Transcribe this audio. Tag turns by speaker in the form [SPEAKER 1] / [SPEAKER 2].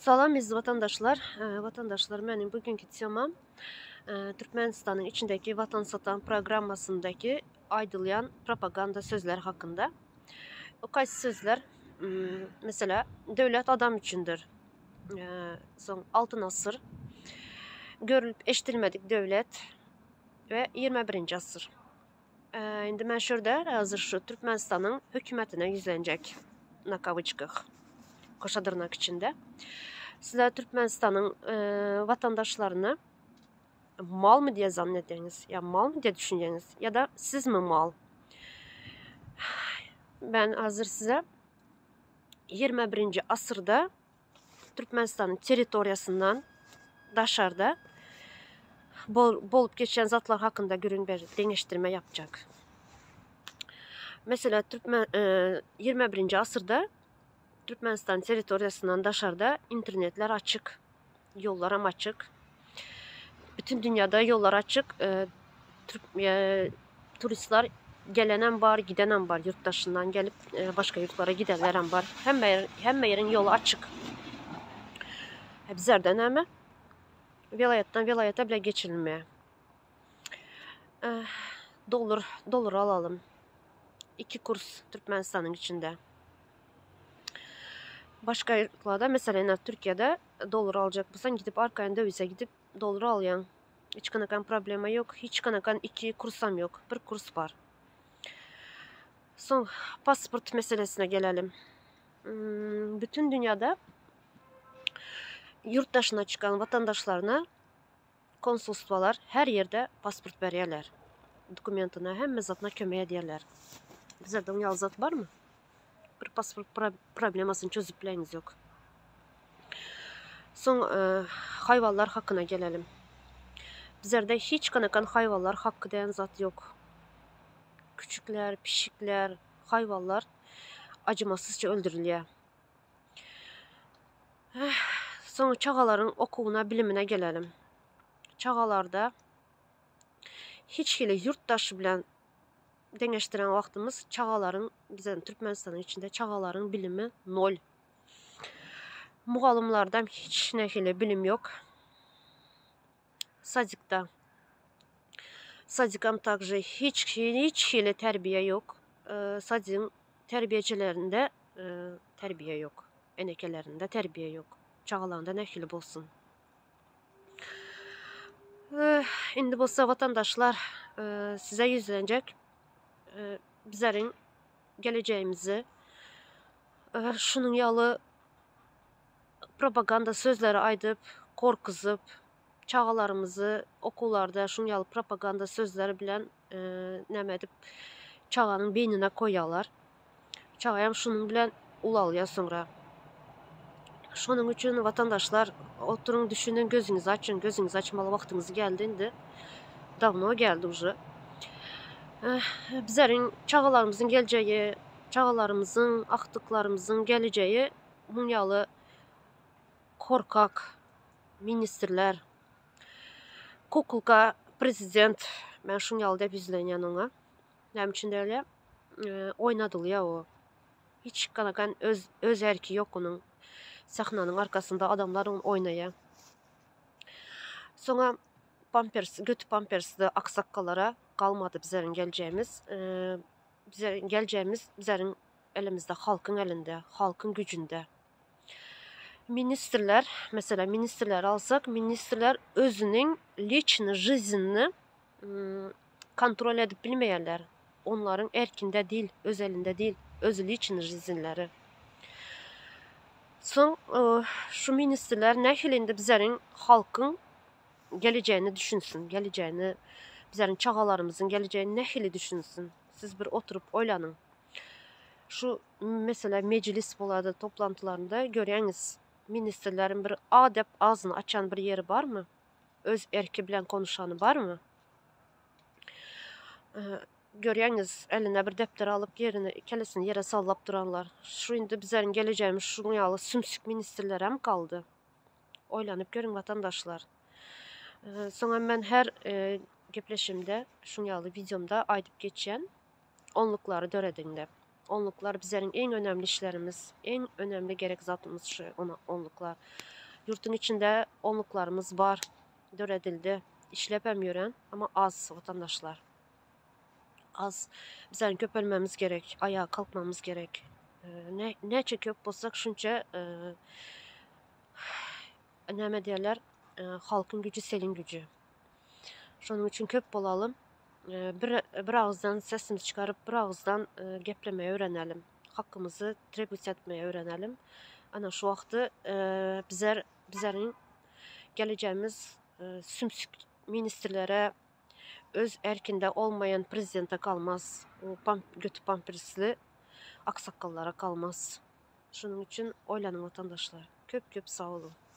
[SPEAKER 1] Salam eziz watandaşlar. Watandaşlar meniň bugünki temam Türkmenistanyň içindeki Watan satan programmasyndaky aýdylýan propaganda sözler hakynda. O kaýsy sözler? Mesela döwlet adam üçindir. Soň Altyn asyr, görülip eşidilmedik döwlet we 21-nji asyr. Indi men şu ýerde häzir şu Türkmenistanyň hökümetine ýüzlenjek na kawyçkah, goşa dyrnak içinde. Sizler Türkmenistanyň watandaşlaryny malmy diýe zannedýäňiz, ýa malmy diýe düşünýäňiz, ýa-da sizmi mal? Men häzir size 21-nji asyrda Türkmenistanyň territoriýasyndan daşarda bolup geçýän zatlar hakynda gürrüň berjek, deňeşdirme ýapjak. Meselem, türkmen 21-nji asyrda Türkmenistan territoriýasyndan daşarda internetler açyk, ýollaram açyk. Bütün dünýäde ýollar açyk. Turistler gelenem bar, gidenem bar. Ýurt daşyndan gelip, başga ýurtlara gidenlerem bar. Hemme ýer, hemme ýeriň ýoly açyk. Bizlerde näme? Welaýatdan welaýata bile geçirilmeýär. Dollar, dollar alalym. Iki kurs Türkmenistanyň içinde. Başga ýurtlarda, meselem, Türkiýede dollar aljak bolsaň, gidip arkaýyn döwize gidip dollar alýaň. Hiç kanakan problema ýok. Hiç kanakan iki kursam ýok. Bir kurs bar. Soň pasport meselesine gelelim. Hmm, bütün dünýäde ýurt daşyna çykan watandaşlaryna konsulstwalar her ýerde pasport berýärler. Dokumentine, hemme zadyna kömek edýärler. Bizlerde oň ýaly zat barmy? Bir pasport problemasyny çözüp bilenimiz ýok. Soň haýwanlar hakyna gelelim. Bizlerde hiç kanakan haýwanlar haky diýen zat ýok. Küçükler, pişikler, haýwanlar acımasızca öldürilýär. Soň çagalaryň okuwyna, bilimine gelelim. Çagalarda hiç hili ýurt daşy bilen deňeşdiren wagtymyz çagalaryň bize Türkmenistanyň içinde çagalaryň bilimi nol. Mugallymlardan hiç nähili bilim ýok. Sadikda. Sadikam takže hiç hiç hili terbiýe ýok. Sadigiň terbiýeçilerinde terbiýe ýok. Enekelerinde terbiýe ýok. Çagalarynda nähili bolsun. Indi bolsa watandaşlar size ýüzlenjek. Bizleriň gelejegimizi şunuň ýaly propaganda sözleri aýdyp, gorkuzyp, çagalarymyzy okuwlarda şunuň ýaly propaganda sözleri bilen näme edip çaganyň beýnine koýýarlar. Çagayam şunuň bilen ulalýar soňra. Şonuň üçin watandaşlar oturyň düşüniň gözüňizi açyň gözüňizi açmaly wagtyňyz geldi indi. Dawno geldi uje. Bizleriň çagalarymyzyň geljegi, çagalarymyzyň, agtyklarymyzyň gelejegi muň ýaly korkak ministrler, kukulka prezident men şuň ýaly dep ýüzlenýän oňa. Näme üçin dälýär? Oýnadylýar o. Hiç kanakan öz öz erki ýok onuň. Sahnanyň arkasynda adamlar ony oýnaýar. Soňa pampers, göti pampersli aksakgalara galmady bizleriň geljegimiz. Bizleriň geljegimiz bizleriň elimizde, halkyň elinde, halkyň güjünde. Ministrler, meselem, ministrleri alsak, ministrler özüniň liçny žiznini kontrol edip bilmeýärler. Onlaryň erkinde dil, öz elinde dil, öz liçny žiznleri. Soň şu ministrler nähili indi bizleriň halkyň gelejegini düşünsin, gelejegini, bizleriň çagalarymyzyň gelejegini nähili düşünsin? Siz bir oturyp oýlanyň. Şu meselem mejlis bolady toplantylarynda görýäňiz ministrleriň bir a dep agzyny açan bir ýeri barmy? Öz erki bilen konuşany barmy? Görýäňiz eline bir depder alyp ýerine kellesini ýere sallap duranlar. Şu indi bizleriň gelejegimiz şunuň ýaly sümsük ministrlerem galdy. Oýlanyp görüň watandaşlar. Soňam men her gepleşimde şuň ýaly wideomda aýdyp geçýän. Onluklary dörediňde. Onluklar bizleriň iň önemli işlerimiz, iň önemli gerek zatymyz şu onluklar. Ýurduň içinde onluklarymyz bar, döredildi, işläpem ýören, amma az watandaşlar. Az. Bizäň köpelmemiz gerek, aýaga kalkmamyz gerek. Näçe köp bolsak şunça näme diýerler, halkyň güji seliň güji. Şonuň üçin köp bolalym. Bir bir agyzdan sesimizi çykaryp, bir agyzdan geplemegi öwrenelim. Hakkymyzy trebut etmegi öwrenelim. Ana şu wagty bizer bizeriň gelejegimiz sümsük ministrlere öz erkinde olmaýan prezidente galmaz. O göti pampersli aksakgallara galmaz. Şonuň üçin oýlanyň watandaşlar. Köp köp sag boluň.